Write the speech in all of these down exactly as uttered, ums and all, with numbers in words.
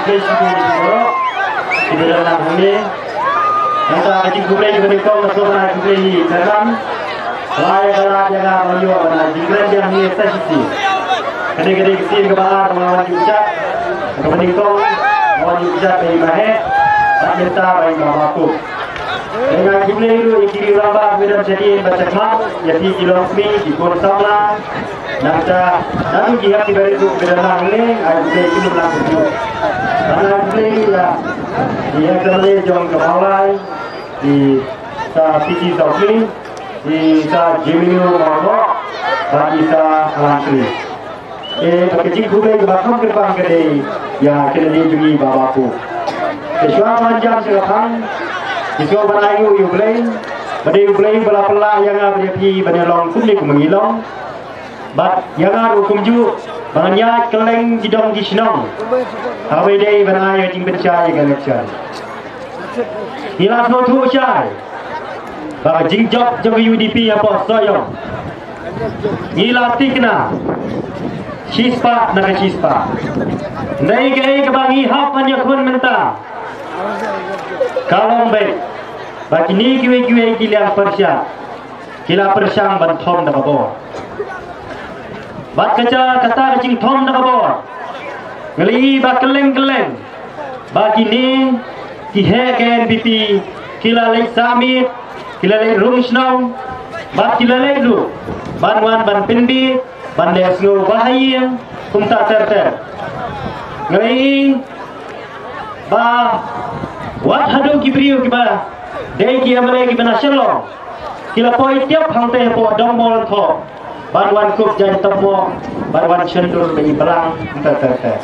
Ki ba don lang hangne. Nangta ka jingkhublei kaba nyngkong ka sngewbha ban khublei ïa i chairman. Ba ïa ka lad ïa nga ban ïoh ban ai jingkren biang hangne sa shisien. Kane ka dei ka sien kaba ar ba nga wan ïuh kjat. Kaba nyngkong nga wan ïuh kjat ba i Bah Heh bad mynta ba i Bah Bapup. Nga khublei ruh ïa ki riew rangbah kiba don shadien bad shakhmat, ïa phi ki longkmie, ki khun samla. Nangta naduh ki hep kiba rit ruh kiba don lang hangne, nga khublei ïa ki lum lang kumjuh. Nga khublei ïa i ex MLA jong ka Mawlai, i Sir P C Sawkmie, i Sir Jemino Mawdoh, bad i Sir Alan Chris. Eh, bad ka jingkhublei kaba kham kyrpang ka dei ïa ka lade jong ngi Bah Bapup. Te shuwa ban jam sha ka phang, ngi sngewbha ban ai nguh ïa U Blei, ba dei U Blei ba la pynlah ïa nga bad ïa phi ban ïalong kumne kumba ngi long. Bad ïa nga ruh kumjuh ba ngan ïaid kylleng ki dong ki shnong. Haba ïadei ban ai ïa ka jingpynshai ïa ka election. Ngi la sngewthuh shai ba ka jingjop jong ka U D P hapoh Sohiong, ngi la tikna shispah na ka shispah. Hynrei kaei kaba ngi hap ban ïakhun mynta ka long beit ba kine kiwei kiwei ki liang pyrshah ki la pyrshang ban thom da ka bor. Bad ka jia kata ka jingthom da ka bor, nga la ïohi ba kylleng kylleng ba kine ki heh ka N P P ki la leit sah miet, ki la leit rung shnong, bad ki la leit ruh ban wan ban pynbiej, ban leh sngew ba ha ïing kumta ter ter. Nga la ïohi ba wat haduh ki briew kiba dei ki M L A kiba na Shillong ki la poi tiap hangtei hapoh Dongbor Longkhoh ban wan kup jaiñ tymmoh, ban wan shondur bad i Balang kumta ter ter.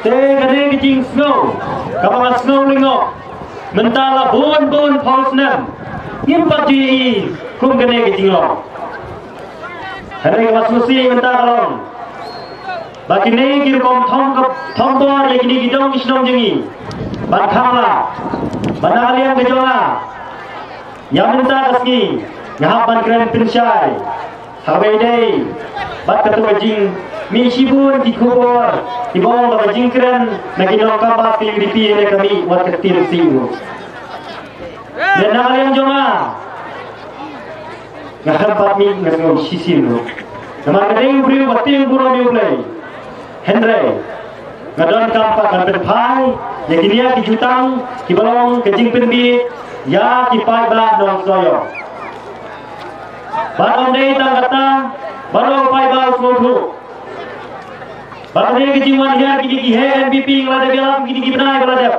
Te kane ka jingsngew kaba nga sngew lyngngoh mynta la bun bun phew snem ngim pat ju ïohi kum kane ka jinglong. Hynrei kaba sngewsih mynta ka long ba kine ki rukom thom ka, thom bor ïa kine ki dong ki shnong jong ngi ban khang lad ba na ka liang ka jong nga ïa mynta ka sngi nga hap ban kren pynshai. Haba ïadei bad kato ka jingmih shibun ki khubor kiba ong ba ka jingkren na ki nongkam bad ka U D P ne ka mih wat ka ktien C E O. Lada na ka liang jong nga, nga khlem pat mih nga sngew shisien ruh. Namar nga dei u briew ba tieng burom ïa U Blei. Hynrei nga donkam pat ban pynphai ïa kine ki jutang kiba long ka jingpynbiej ïa ki paidbah nong Sohiong. Bad ym dei tang kata, baroh u paidbah u sngewthuh ba kane ka jingwan hiar kine ki heh N P P nga la dep ïalap kine ki bnai ba la dep.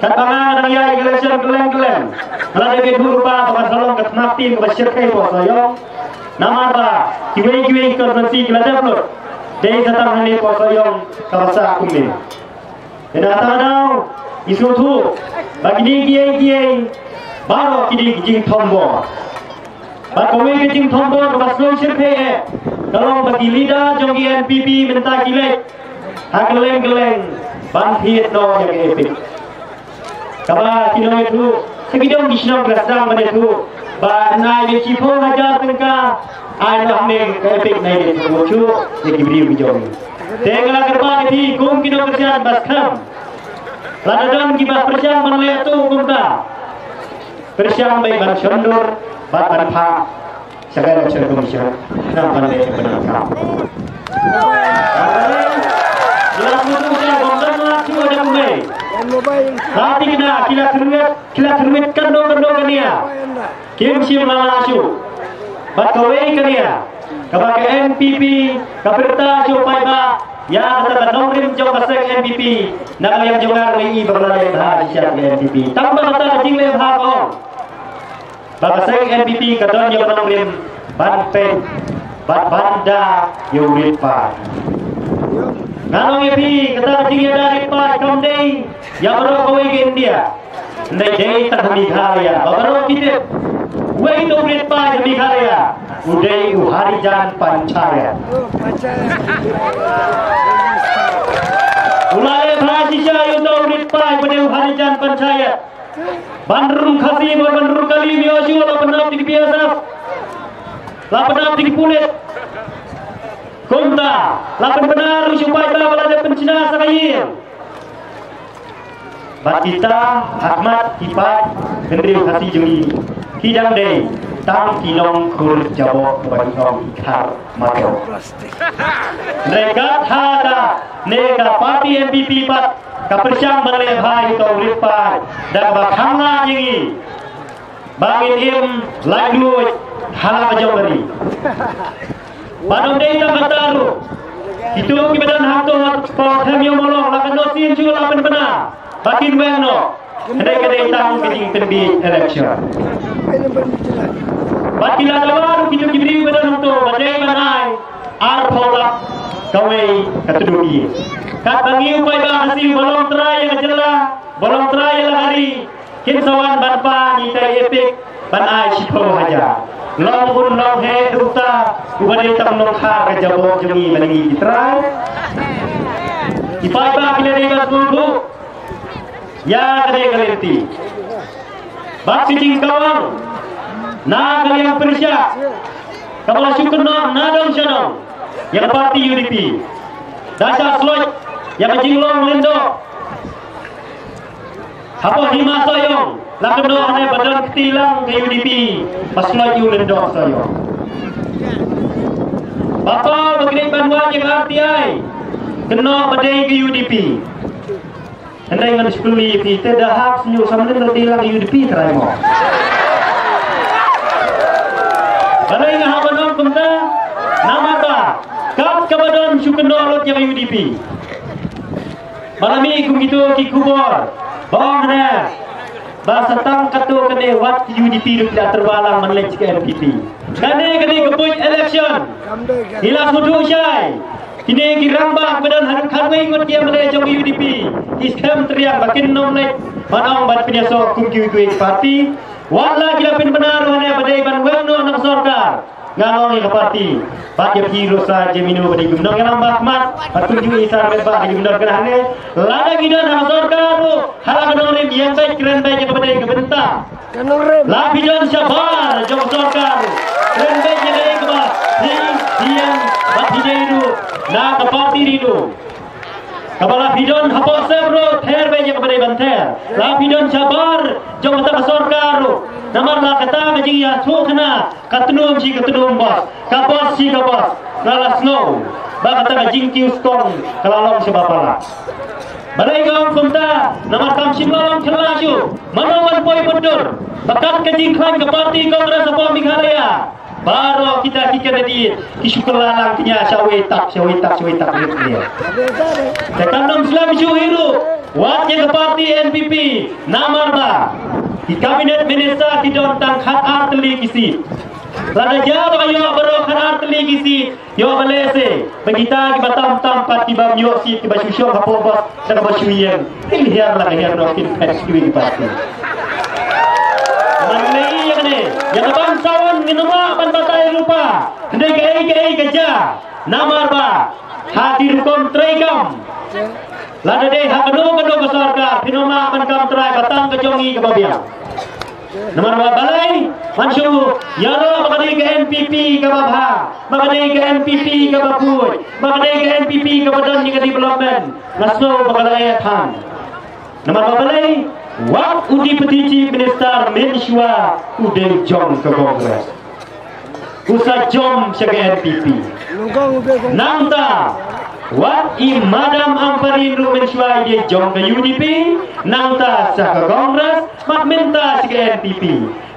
Katba nga dang ïaid election kylleng kylleng, nga la dep ïathuh lypa ba kan sa long ka thma ktien kaba shyrkhei hapoh Sohiong. Namar ba kiwei kiwei ki constituency ki la dep lut, dei sa tang hangne hapoh Sohiong kaba sah kumne. Te na kata ka daw ngi sngewthuh ba kine kiei kiei baroh ki dei ki jingthom bor. Bad kawei ka jingthom bor kaba sngewsih eh ka long ba ki leader jong ki N P P mynta ki leit ha kylleng kylleng ban thied noh ïa ka EPIC. Kaba ki nongïathuh sa ki dong ki shnong ki la sdang ban ïathuh ba na ïa shiphew hajar tyngka ai noh hangne ka EPIC na ïa ka shuh ïa ki briew ki jong ngi. Te nga la kyrpad ïa phi kum ki nongkyrshan ba skhem, lada don kiba pyrshang ban leh to kumta, pyrshang beit ban shondur bad ban phah sha ka election commission. Khnang ban leh ban kam. Ki la sngewthuh sha ba ym don la shuh da kumne. Ka thikna ki la kyrwit, ki la kyrwit kano kano ka nia. Kim shym la lah shuh. Bad kawei ka nia kaba ka NPP ka pyrta sha u paidbah ïa kata ka nongrim jong ka seng NPP. Na ka liang jong nga nga i ba ka la leh bha shisha ka NPP. Tang ba kata ka jingleh bha ka ong ba ka seng NPP ka don ïa ka nongrim ban peit bad ban da ïa u rit paid. Nga ong ïa phi kata ka jingïada rit paid kam dei ïa baroh kawei ka India. Hynrei dei tang ha Meghalaya ba baroh ki tip. Uwei uta u rit paid ha Meghalaya u dei u Harijan Panchayat. U la leh bha shisha ïa uta u rit paid ba dei u Harijan Panchayat. Ban rung Khasi bad ban rung Kali, ïoh shuh la pynap da ki BSF, la pynap da ki pulit. Kumta la pynbna ruh shu paidbah ba la dep pynshna sa ka ïing. Bad kita ha khmat ki paid hynriew Khasi jong ngi ki dang dei tang ki nongkhur jaboh kaba ki ong ki khar mato. Hynrei kat hata ne ka party N P P pat ka pyrshang ban leh bha ïa uto u rit paid da kaba khang la ïa ngi ba ngin im laitluid ha la ka jong ka ri. Ba ym dei tang kata ruh, kito kiba don hangto ha Port Hynñiewmawlong la ka North Siang Shu la pynbna ba kin weng noh. Hynrei ka dei tang ka jingpynbiej election. Bad ki la dawa ruh kito ki briew kiba don hangto ba dei ban ai arphew lak kawei ka tnum ïing. Katba ngi u paidbah Khasi uba long trai ïa ka jylla, uba long trai ïa la ka ri, kin sa wan ban pan ïa ka EPIC ban ai shiphew hajar. Long un long heh uta uba dei tang nongkhar ka jaboh jong ngi ba ngi ki trai. Ki paidbah ki la dei ban sngewthuh ïa kane ka lynti. Bad ka jingkawang na ka liang pyrshah kaba la shu kynnoh na dong sha dong ïa ka party U D P. Da shah sloit ïa ka jinglong lyngdoh hapoh Hima Sohiong, la kynnoh hangne ba don kti lang ka U D P ba sloit ïa u lyngdoh Sohiong. Ba paw ba kynnoh ban wad ïa ka R T I, kynnoh ba dei ka U D P. Hynrei ngan shu kylli ïa phi, te da hap shu sam lyngdoh dei lang ka U D P trai mo? Balei nga hap ban ong kumta? Namar ba kat kaba don shu kynnoh lut ïa ka U D P. Ba la mih kum kito ki khubor ba ong hana ba sa tang katto katne wat ki U D P ruh ki la tyrwa lang ban leit sha ka N P P. Kane kane ka buit election. Ngi la sngewthuh shai. Kine ki rangbah ba don haduh khatwei ngut ki M L A jong ka U D P ki skhem triang ba kin ym leit ban ong ban pynïasoh kum kiwei kiwei ki party. Wat la ki la pynbna ruh hane ba dei ban weng noh na ka sorkar. Nga ong ïa ka party bad ïa phi ruh sa jemino ba dei ki nongïalam ba khmat bad kumjuh i sar met ba dei ki nongïalam kane. Lada ki don ha ka sorkar ruh ha la ka nongrim ïeng beit kren beit ïa kaba dei ka bynta. La phi don shabar jong ka sorkar, kren beit ïa kaba phi ïeng bad phi dei ruh na ka party ri ruh. Kaba la phi don hapoh sem ruh ther beit ïa kaba dei ban ther. La phi don shabar jong kata ka sorkar ruh. Namar la kata ka jingïathuhkhana ka tnum shi ka tnum bos, ka bos shi ka bos. Nga la sngew ba kata ka jingkiew skong ka la long shaba palat. Balei nga ong kumta? Namar kam shym la long thylla shuh. Mano ban poi mutdur ba kat ka jingkhlaiñ ka party Congress hapoh Meghalaya, baroh kita ki candidate ki shu kylla lang kñia shawei tak shawei tak shawei tak rit rit. Te kan ym slem shuh hi ruh wat ïa ka party N P P, namar ba ki cabinet minister ki don tang khatar tylli ki seat. Lada jia ba ka ïoh baroh khatar tylli ki seat, ïoh balei se ba kita kiba tam tam pat kiba ym ïoh seat kiba shu shong hapoh bos da kaba shu ïeng kin hiar la ka hiar noh kin phet sha kiwei ki party. Namar ngi ïa kane ïa ka bangsawan ngin ym lah ban batai lypa. Hynrei kaei kaei ka jia namar ba ha ki rukom treikam, lada dei ha kano kano ka sorkar phin ym lah ban kam trai ba tang ka jong ngi kaba biang. Namar ba balei? Ban shu ïaroh ba ka dei ka N P P kaba bha, ba ka dei ka N P P kaba khuid, ba ka dei ka N P P kaba don ïa ka development. Nga sngew ba ka la ïa than. Namar ba balei? Wat u Deputy Chief Minister mynshwa u dei jong ka Congress. U sa jump sha ka N P P. Nangta wat i Madam Ampareen ruh mynshwa i dei jong ka U D P, nangta sha ka Congress, bad mynta sha ka N P P.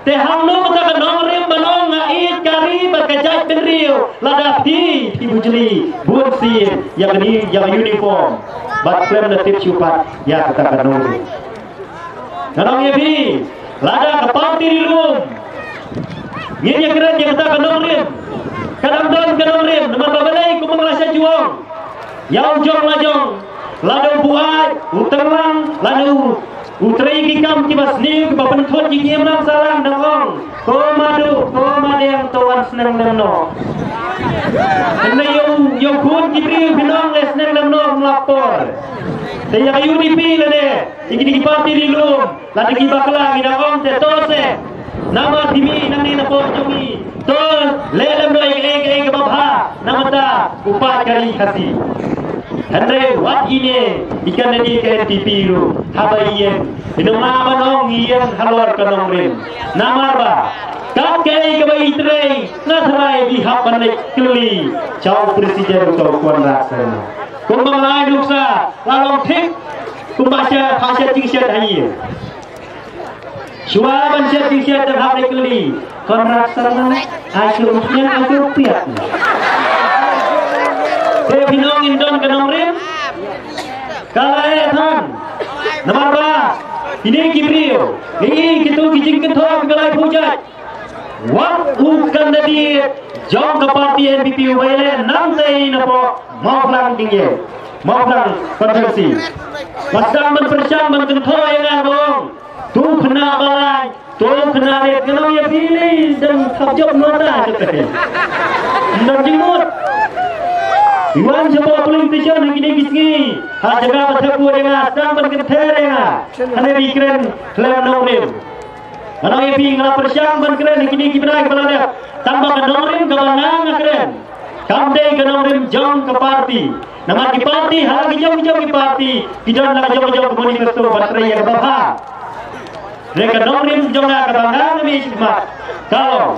Te hangno kata ka nongrim ban ong nga ïeit ka ri bad ka jaitbynriew lada phi, phi bujli bun sien ïa ka ni, ïa ka uniform bad khlem da tip shuh pat ïa kata ka nongrim. Nga ong ïa phi, lada ka party ri lum ngin ïa kren ïa kata ka nongrim, ka dang don ka nongrim. Namar ba balei? Kumba nga la shah ju ong, ïa u jong la jong, lada u buaid, u tyrlang, lada u, u trei ki kam kiba sniew kiba pynthut ïa ki imlang sahlang, dang ong, ko Madu, ko Madiang, to wan sneng lem noh. Hynrei ïa u, ïa u khun ki briew phin ong le sneng lem noh, ym lah por. Te ïa ka U D P lane ïa kine ki party ri lum, lada ki bakla ngi dang ong te to se. Namar phi mih nangne na por jong ngi, To, leh lem noh ïa kaei kaei kaba bha namar u paid ka ri Khasi. Hynrei wat ine i candidate ka N P P ruh haba ïeng, i nongmah ban ong ïeng halor ka nongrim. Namar ba kat kaei kaba i trei, nga tharai i hap ban leit kylli sha u president u Conrad Sangma. Kumba nga ai nuksa, la long thik kumba sha, ha sha jingshet ha ïing. Shuwa ban shet jingshet, te hap leit kylli Conrad Sangma, ai shu ïeng, ai shu piat. Te phin ong ngin don ka nongrim? Ka la eh than. Namar ba kine ki briew, kine kitu ki jingkynthoh kiba laiphew jait. Wat u candidate jong ka party N P P uba ïaleh nangtei napoh Mawphlang Dieng, Mawphlang constituency. Ba sdang ban pyrshang ban kynthoh ïa nga, ba ong, to khynnah ba lai, to khynnah rit, nga ong ïa phi lei dang thap jop nota jop te. Ym don jingmut. I wan shapoh polling station ha kine ki sngi, ha jaka ba thep vote ïa nga, sdang ban kynther ïa nga. Hane ba i kren khlem nongrim. Nga ong ïa phi, nga la pyrshang ban kren ha kine ki bnai kiba la dep, tang ba ka nongrim kaba nga nga kren kam dei ka nongrim jong ka party. Namar ki party, ha la ki jong ki jong ki party ki don la ka jong ka jong ka manifesto ban trei ïa kaba bha. Hynrei ka nongrim jong nga kaba nga nga mih shakhmat ka long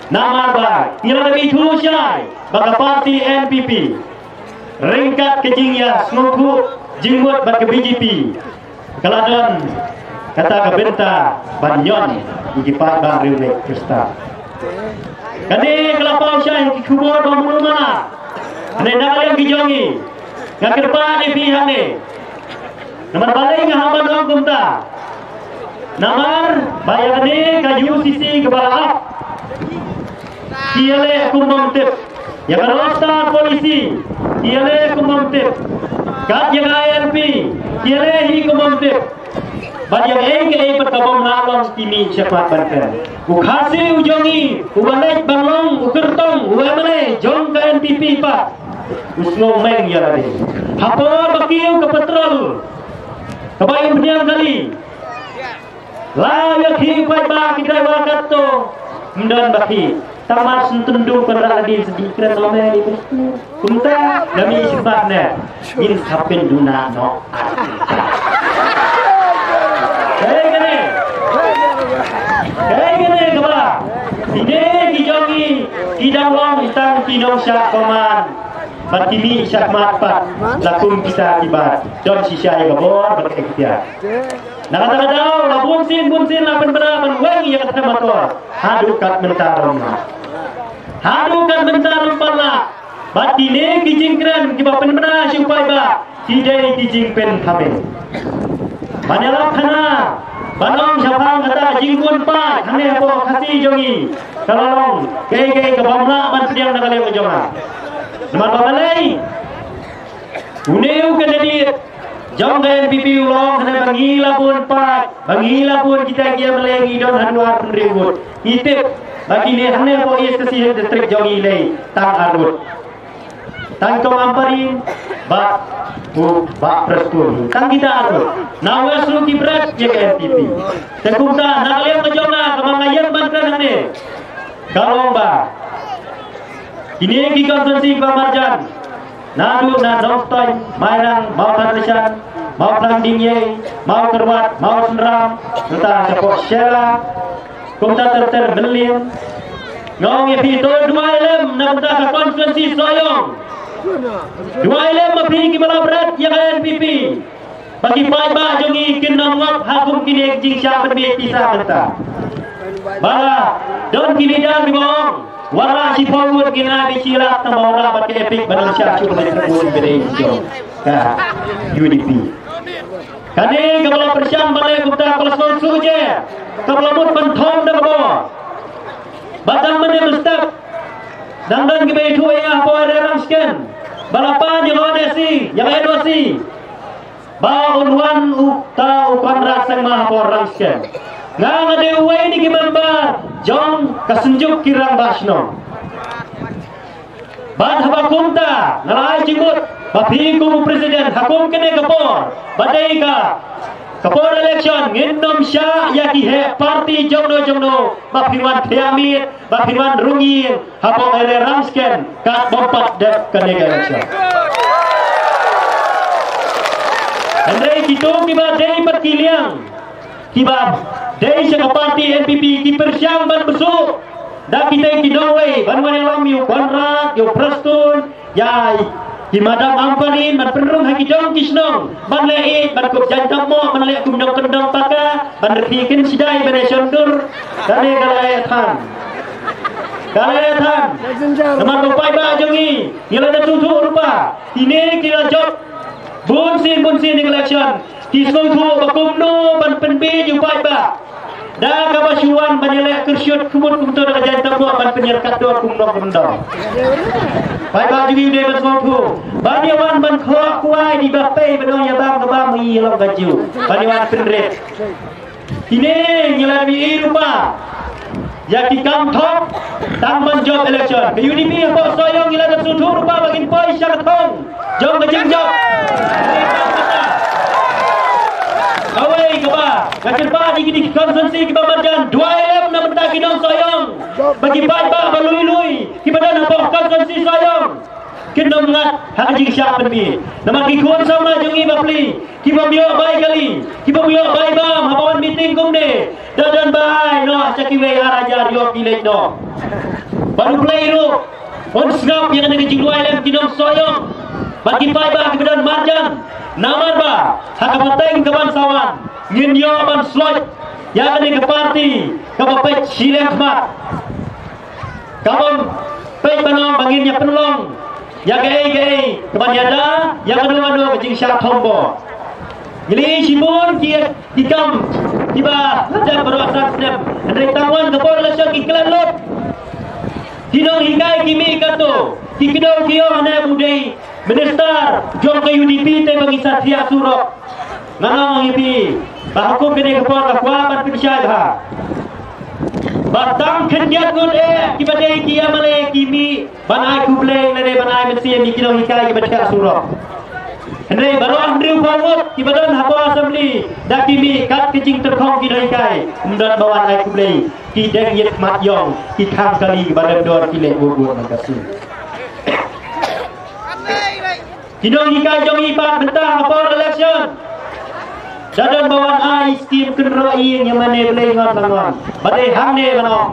namar ba ngi la dep ithuh shai ba ka party N P P ryngkat ka jingïasngewthuh jingmut bad ka B J P, ka la don kata ka bynta ban ñion ïa ki paidbah riewngeit Khristan. Kane ka la paw shai ha ki khubor ba mut ma. Kane na ka liang ki jong ngi, nga kyrpad ïa phi hangne. Namar balei nga hap ban ong kumta? Namar ba ïa kane ka U C C kaba la ap, ki ïaleh kum bym tip. Ïa ka roster policy, ki ïaleh kum bym tip. Kat ïa ka I L P, ki ïaleh hi kum bym tip. Bad ïa kaei kaei pat ka bym lah long, ki mih shakhmat ban kren. U Khasi u jong ngi uba leit ban long u kyrtong, u M L A jong ka N P P pat, u sngewmeng ïa lade. Ha por ba kiew ka patrol kaba im phniang kali, la ïa ki paidbah ki driver katto, ym don ba ki. Tang mar shen tyndung pynrah lade, sdang kren lame ni. Kumta, da mih shakhmat ne, ngin sa pynduna noh. Kaei kane? Kaei kane kaba kine ki jong ngi ki dang long tang ki nongshah command, bad ki mih shakhmat pat la kum kita kiba don shisha ïa ka bor bad ka iktiar. Na kata ka daw la bun sien bun sien la pynbna ban weng ïa ka them motor haduh kat mynta ruh. Haduh kat mynta ruh pat la. Bad kine ki jingkren kiba pynbna sha u paidbah ki dei ki jingpynthame. Ban ïalap khana, ban ong shaphang kata ka jingbun paid hangne hapoh Khasi jong ngi, ka la long kaei kaei kaba ym lah ban pdiang na ka liang ka jong nga. Namar ba balei? Une u candidate jong ka N P P u la ong hangne ba ngi la bun paid, ba ngi la bun kita ki M L A ngi don haduh arphew hynriew vote. Ngi tip ba kine hangne hapoh East Khasi Hills District jong ngi lei tang ar vote. Tang Tong Ampareen bad u Bah Prestone, tang kita ar vote. Na West ruh ki bret ïa ka N P P. Te kumta na ka liang ka jong nga kaba nga ïeng ban kren hangne, ka long ba kine ki constituency ba marjan, naduh na Nongstoiñ, Mairang, Mawthadraishan, Mawphlang Dieng, Mawkyrwat, Mawsynram, kumta shapoh Shella, kumta ter ter Mylliem. Nga ong ïa phi, to duwai lem na bynta ka constituency Sohiong. Duwai lem ma phi kiba la bret ïa ka N P P. Ba ki paidbah jong ngi kin ym ngop ha kum kine ki jingshah pynbeit pisa mynta. Ba la don ki leader kiba ong, wanrah shiphew ngut ngin ai beit shi lak, tang ba wanrah bad ka EPIC ban ym shah shuh ban leit tynjuh beit sha ka U D P. Kane kaba la pyrshang ban leh kumta ka la sngewsih je, kaba la mut ban thom da ka bor. Ba tang mynne mynstep dang don kiba ïathuh ïa nga hapoh area Rangshken ba la pan ïa ka N O C, ïa ka N O C. Ba un wan uta u Conrad Sangma hapoh Rangshken. Nga, nga dei uwei na ki member jong ka Synjuk ki Rangbah Shnong. Bad haba kumta nga la ai jingmut ba phi kum u president ha kum kane ka por ba dei ka Ka por election ngin nym shah ïa ki heh party jongno jongno ba phin wan thiah miet, ba phin wan rung ïing hapoh area Ramsken kat bym pat dep kane ka election. Hynrei kito kiba dei pat ki liang, kiba dei sha ka party N P P ki pyrshang ban bsu da kitei ki nongwei ban wan ïalam ïa u Conrad, ïa u Prestone, ïa ki madam Ampareen ban pynrung ha ki dong ki shnong ban leh ïeit, ban kup jaiñ tangmo, ban leh kum nongkyndong paka, ban rkhie kynshedai, ban ïashon dur. Kane ka la ïathan. Ka la ïathan. Namar ba u paidbah jong ngi, ngi la dep sngewthuh ruh ba kine ki la jop bun sien bun sien election. Ki sngewthuh ba kumno ban pynbiej u paidbah da kaba shu wan ban ïaleh kyrshut khmut kumto da ka jaiñ tangmo ban pynïar katto kum nongkyndong. Paidbah jong ngi u dei ban sngewthuh ban ïa wan ban khoh kwai, dei ba pei ban ong ïa bam ka bam, ïa long ka ju, ban ïa wan pynrit. Kine ngi la mih ruh ba ïa ki kam thok tang ban jop election. Ka U D P hapoh Sohiong ngi la dep sngewthuh ruh ba ba ngin poi sha ka thong jong ka jingjop. Kawei kaba nga kyrpad ïa kine ki constituency kiba marjan, duwai lem na bynta ki nong Sohiong ba ki paidbah ba lui lui kiba don hapoh constituency Sohiong kin ym ngat ha ka jingshah pynbiej. Namar ki khun samla jong ngi bapli kiba ym ïoh bai kali, kiba ym ïoh bai bam haba wan meeting kumne, da don ba ai noh sha kiwei ar hajar ïoh ki leit noh. Bad U Blei ruh un sngap ïa kane ka jingduwai lem ki nong Sohiong bad ki paidbah kiba don marjan. Namar ba ha ka pateng kaban sa wan ngin ïoh ban sloit ïa kane ka party kaba peit shiliang khmat, ka bym peit ban ong ba ngin ïa pynlong ïa kaei kaei kaban ïada ïa kano kano ka jingshah thombor. Ngi la ïohi shibun ki, ki kam kiba la dep baroh san snem, hynrei tang wan ka por election ki klet lut. Ki nonghikai ki mih katto, ki kdew ki ong ne ba u dei minister jong ka U D P te ba ngi sa thiah surok. Ngan ong ïa phi ba ha kum kane ka por nga kwah ban pynshai bha ba tang khyndiat ngut eh kiba dei ki M L A ki mih ban ai khublei lane ban ai mynsiem ïa ki nonghikai kiba thiah surok. Hynrei baroh hynriew phew ngut kiba don hapoh Assembly da ki mih kat ka jingtyrkhong ki nonghikai, ym don ba wan ai khublei. Ki deng ïit khmat ïong, ki khang kali kiba rem dor ki leh bud bud man ka sien. Ki nonghikai jong ngi pat mynta ha por election da don ba wan ai skim kynroh ïing ïa mane Blei ngon ba ngon. Ba dei hangne ba ngon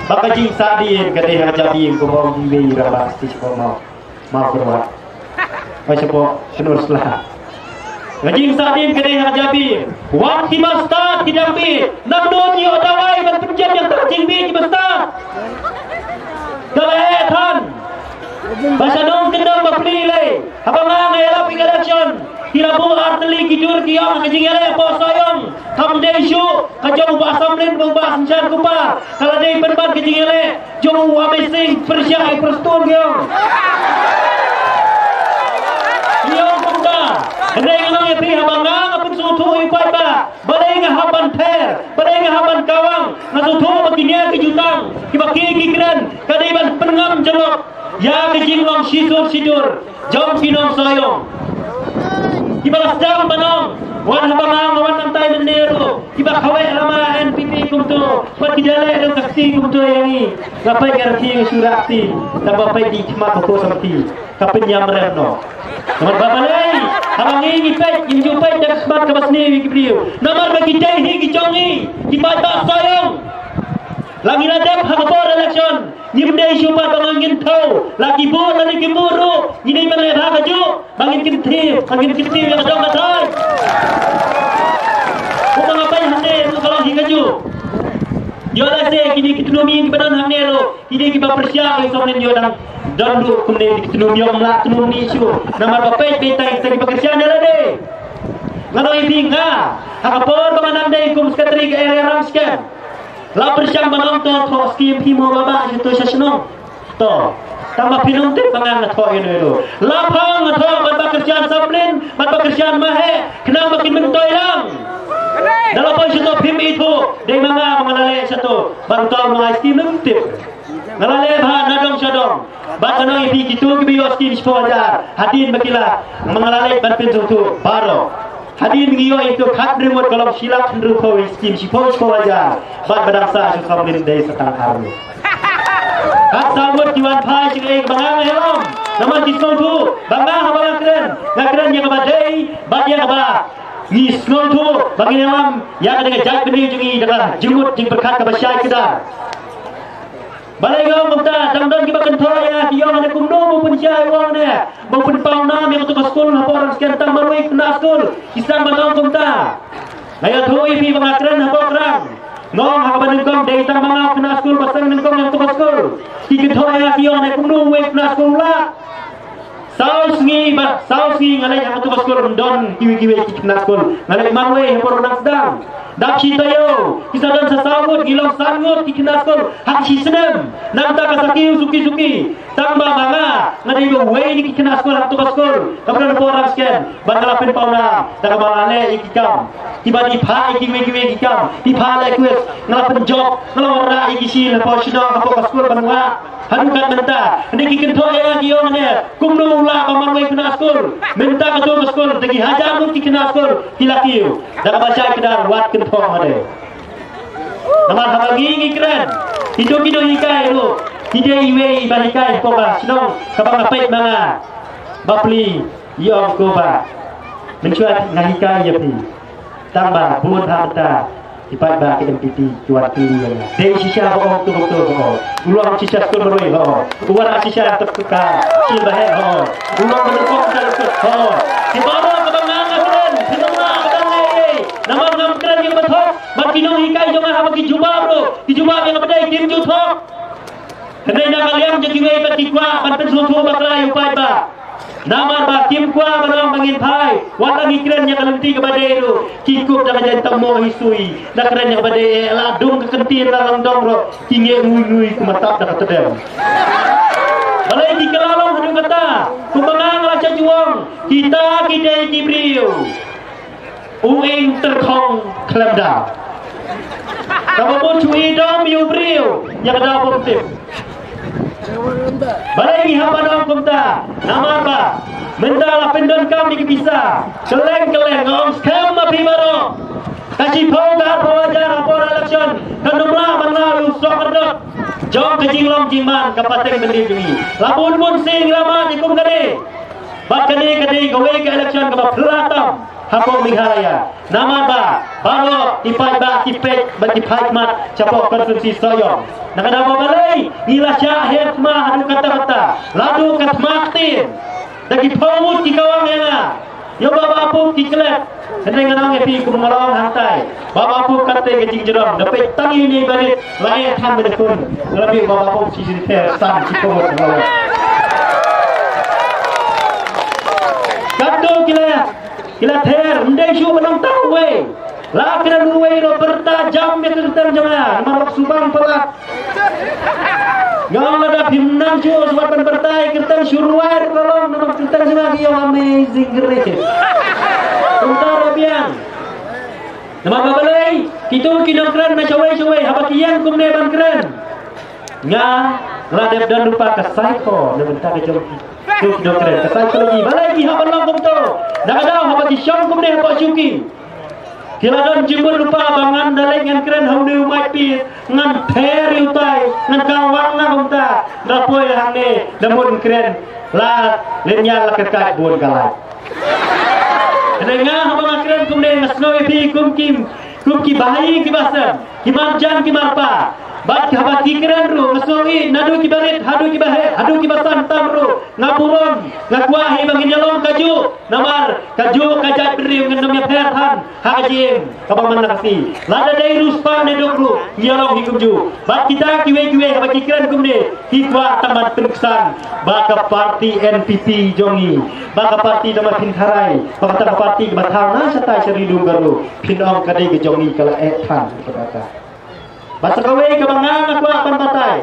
ba ka jingsahdien ka dei ha ka jabieng, kumba ong iwei i rangbah state, shapoh Mawkyrwat, ba shapoh Shnur Sla. Ka jingsahdien ka dei ha ka jabieng. Wat kiba stad ki dang bieit, nangno ïoh dawai ban pynjot ïa ka jingbieit kiba stad? Ka la heh than. Ba sha nongkyndong bapli lei, haba nga nga ïalap ïa ka election, ki la buh artylli ki dur ki ong ha ka jingïaleh hapoh Sohiong kam dei shuh ka jong u Bah Samlin bad u Bah Synshar Kupar, ka la dei pynban ka jingïaleh jong u Amazing Pyrshah i Prestone, ki ong. Ki ong kumta. Hynrei nga ong ïa phi, haba nga nga pynsngewthuh ïa u paidbah, balei nga hap ban pher, balei nga hap ban kawang? Nga sngewthuh ba kine ki jutang kiba ki ki kren ka dei ban pynngam jngoh ïa ka jinglong shisur shidur jong ki nong Sohiong. Kiba la sdang ban ong, wat haba nga nga wan nangtai mynne ruh, kiba kawei lama N P P kumto, wat ki da leh dong ka kti kumto ïa ngi. Nga peit nga rkhie nga shu rah kti, tang ba peit ki khmat ba ko samti ka pynïam rem noh. Namar ba balei? Haba ngi ngi peit, ngi ju peit da ka khmat kaba sniew ïa ki briew. Namar ba ki dei hi ki jong ngi, ki paidbah Sohiong. La ngi la dep ha ka por election, ngim dei shuh pat ba ngin thew, la ki bud lane kim bud ruh, ngi dei ban leh bha kajuh ba ngin kyntiew, ba ngin kyntiew ïa ka dong ka thaiñ. Kumba nga peit hangne ruh ka long hi kajuh. Ïoh lehse kine ki tnum ïing kiba don hangne ruh, kine kiba pyrshah ïa u Samlin ïoh dang don ruh kumne, ki tnum ïong la tnum ni shuh. Namar ba peit peit tang tang kiba kyrshan ïa lade. Nga ong ïa phi, nga ha ka por ba nga nang dei kum secretary ka area Ramsken, la pyrshang ban ong to thoh skim phi mo ba ba sha to sha shnong. To, tang ba phi nang tip ba nga nga thoh ïa no ïa no. La phang nga thoh bad ba kyrshan Samlin bad ba kyrshan Maheh, khnang ba kin myntoi lang. Da la poi sha to phim ithuh, dei ma nga ba nga la leh sha to. Ban to ma ai skim nang tip. Nga la leh bha na dong sha dong. Bad nga ong ïa phi, kito kiba ïoh skim shiphew hajar hadien ba ki la, ma nga la leh ban pynsngewthuh baroh. Hadien ngi ïoh ïa ka khathynriew ngut ka long shi lak hynriewphew, skim shiphew shiphew hajar. Bad ba dang sah sha saw ngut dei sa tang ar ngut. Khatsaw ngut ki wan phai sha ngi, ba nga nga ïalam. Namar ki sngewthuh ba nga haba nga kren, nga kren ïa kaba dei bad ïa kaba ngi sngewthuh ba ngin ïalam ïa ka dei ka jaitbynriew jong ngi da ka jingmut jingpyrkhat kaba shai kdar. Balei nga ong kumta? Tang don kiba kynthoh ïa nga, ki ong ne kumno ba u pynshai, u ong ne ba u pynpaw nam ïa kato ka skul hapoh Rangskhen, tang marwei khynnah skul ki sdang ban ong kumta. Nga ïathuh ïa phi ba nga kren hapoh Krang, nga ong ha kaba nyngkong dei tang ma nga u khynnah skul ba sdang nyngkong ïa kato ka skul. Ki kynthoh ïa nga, ki ong ne kumno uwei u khynnah skul u lah. Saw sngi bad saw sngi nga leit ha kato ka skul, ym don kiwei kiwei ki khynnah skul. Nga leit marwei hapoh Rangskhen. Dap shi taïew ki sa don sa saw ngut, ngi long san ngut ki khynnah skul ha ka shi snem. Nangta ka sa kiew suki suki. Tang ba ma nga nga dei ba uwei na ki khynnah skul ha kato ka skul kaba don hapoh Rangskhen. Bad nga la pynpaw nam da kaba nga leh ïa ki kam kiba dei, phah ïa kiwei kiwei ki kam, dei phah leh quiz, nga la pynjop, nga la wanrah ïa ki shi hapoh shnong hapoh ka skul ban wah. Haduh kat mynta, hynrei ki kynthoh ïa nga, ki ong ne kumno u lah ba marwei khynnah skul. Mynta kato ka skul da ki hajar ngut ki khynnah skul ki la kiew. Da kaba shai kdar, wat kynthoh ma dei. Namar haba ngi ngi kren, kito ki nonghikai ruh ki dei iwei ba hikai hapoh ka shnong kaba nga peit ma nga. Bapli, ïa ong ko ba mynshuwa nga hikai ïa phi. Tang ba bun ha mynta ki paidbah ki M P P ki wan kylli ïa nga. Dei shisha ba ong, tu tu ba ong. U long shisha skul marwei ba ong. U wanrah shisha tep ka shi ba heh ba ong. U long ba nyngkong shisha skul ba ong. Ki baroh kaba nga nga kren, phin ym lah ba dang lei ei. Namar ngam kren ïa ba thok. Bad ki nonghikai jong nga haba ki jubab ruh, ki jubab ïa kaba dei, kim ju thok. Hynrei na ka liang jong kiwei pat ki kwah ban pynsngewthuh bakla ïa u paidbah. Namar ba kim kwah ban ong ba ngin phai, wat la ngi kren ïa ka lynti kaba dei ruh ki kup da ka jaiñtymmo hi sui. Da kren ïa kaba dei eh, la dung ka kyntien la lang dong ruh ki ngeh ngui ngui kum tap da ka tdem. Balei ki kylla long haduh katta? Kumba nga nga la shah ju ong, kita ki dei ki briew u ing tyrkhong khlem da. Kaba bun shu i dom ïa u briew ïa ka daw bym tip. Balei ngi hap ban ong kumta? Namar ba mynta la pyndonkam ïa ki pisa. Kylleng kylleng, nga ong skhem ma phi baroh. Ka shiphew ka arphew hajar hapoh election kan ym lah ban law ïa u sohkordot jong ka jinglong jingman ka pateng bynriew jong ngi. La bun bun sien ngi la mad ïa kum kane. Bad kane ka dei kawei ka election kaba phylla tam hapoh Meghalaya. Namar ba baroh ki paidbah ki peit bad ki phai khmat shapoh konstituensi Sohiong. Na ka daw ba balei ngi la shah her thma haduh katta katta, la duh ka thma ktien. Da ki phew ngut ki kawang ïa nga, ïa u Bah Bah Pup ki klet. Hynrei ngan ong ïa phi kum nga la ong hangtai, Bah Bah Pup katta ka jingjrong, da peit tang ïa ine i barit la eh than ba dei khun. Nga la mih Bah Bah Pup shi jingther san shiphew ngut nga la ong. Katto ki la Ki la ther, ym dei shuh ba long tang uwei. La kren uwei ruh pyrta jam ïa ka kyrteng jong nga, namar ruh shu bang palat. Nga ong lada phim nang shuh shuwa ban pyrta ïa ka kyrteng, shu rwai ruh ka long, namar ka kyrteng jong nga ki ong Amazing Grace. Kumta ruh biang. Namar ba balei, kito ki nongkren na shawei shawei, haba ki ïeng kumne ban kren, nga la dep don lypa ka saikho na bynta ka jong ki. Ki nongkren ka saikho lagi. Balei ki hap ban long kumto? Na ka daw haba ki shong kumne hapoh shuki, ki la don jingmut lypa ba ngan da leit ngan kren ha une u maipi, ngan pher ïa utai, ngan kawang na kumta. Da poi hangne da mut kren, la lynñiar la kyrkai bun ka lait. Hynrei nga haba nga kren kumne nga sngew ïa phi kum ki, kum ki bahaïing ki basem, ki marjan ki marpa. Bad haba ki kren ruh nga sngew ïa naduh ki barit haduh ki baheh haduh ki basan tam ruh nga burom, nga kwah hi ba ngin ïalong kajuh. Namar kajuh ka jaitbynriew ngin ym ïapher than ha ka jingim kaba man la ka sngi. Lada dei riewspah ne duk ruh ngi ïalong hi kumjuh. Bad kita kiwei kiwei haba ki kren kumne, ki kwah tang ban pynksan ba ka parti N P P jong ngi, ba ka parti da ma phin tharai, ba kata ka parti kaba thaw na shatai sha Ri Lum Garo, phin ong ka dei ka jong ngi ka la eh than ka kata. Bad sa kawei kaba nga nga kwah ban batai,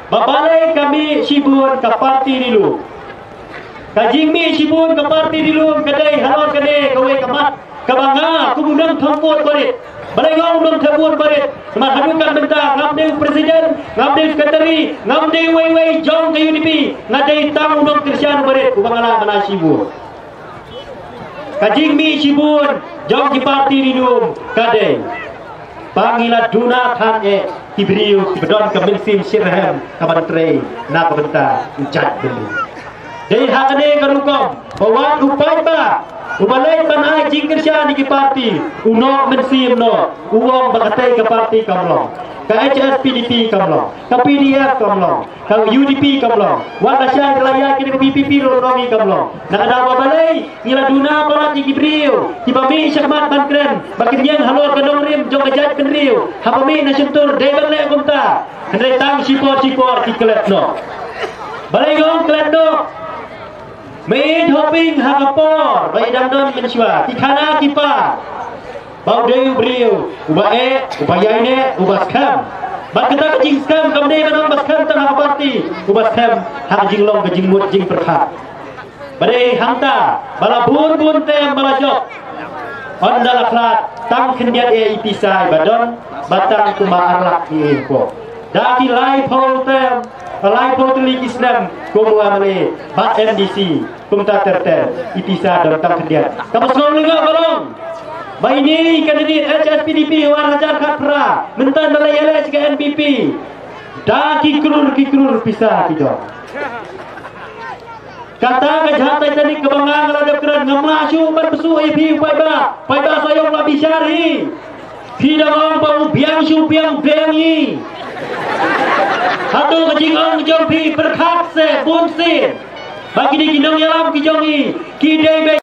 ba balei ka mih shibun ka parti Ri Lum. Ka jingmih shibun ka parti Ri Lum ka dei halor kane kawei ka mat kaba nga kum u nongthep vote barit. Balei nga ong u nongthep vote barit? Namar haduh kat mynta ngam dei u president, ngam dei u secretary, ngam dei uwei uwei jong ka U D P, nga dei tang u nongkyrshan barit uba nga lah ban ai shibun. Ka jingmih shibun jong ki parti ri lum ka dei ba ngi la duna than eh ki briew kiba don ka mynsiem shitrhem ka ban trei na ka bynta u jaitbynriew. Dei ha kane ka rukom ba wat u paidbah uba leit ban ai jingkyrshan ïa ki parti u noh mynsiem noh, u ong ba katei ka parti kam long, ka H S P D P kam long, ka P D F kam long, ka U D P kam long. Wat la shai la ïaid kine ka V P P ruh long hi kam long. Na ka daw ba balei ngi la duna palat ïa ki briew kiba mih shakhmat ban kren ba kin ïeng halor ka nongrim jong ka jaitbynriew, haba mih na shyntur dei ban leh kumta. Hynrei tang shipor shipor ki klet noh. Balei nga ong klet noh? Meit hoping ha ka por ba i dang don mynshuwa ki khana ki pa ba u dei u briew uba eh, uba ïaineh, uba skhem. Bad kata ka jingskhem kam dei ban ong ba skhem tang ha ka parti, uba skhem ha ka jinglong ka jingmut jingpyrkhat. Ba dei hangta ba la bun bun term ba la jop, ynda la khlad tang khyndiat ïa i pisa iba don, ba tang kumba ar lak ïa i ko. Da ki laiphew term, laiphew tylli ki snem kum u M L A bad M D C, kumta ter ter i pisa don tang khyndiat. Kaba sngewlyngngoh ba long ba ine i candidate H S P D P u ar hajar khatphra mynta da la ïaleh sha ka N P P, da ki krur ki krur pisa ki don. Kata ka jahaj Titanic kaba nga nga la dep kren, ngam lah shuh ban pynsuh ïa phi paidbah. Paidbah Sohiong, la bishar hi. Phi dang ong ba u biang shu biang biang hi. Hato ka jingong jong phi pyrkhat se bun sien ba kine ki nongïalam ki jong i ki dei ba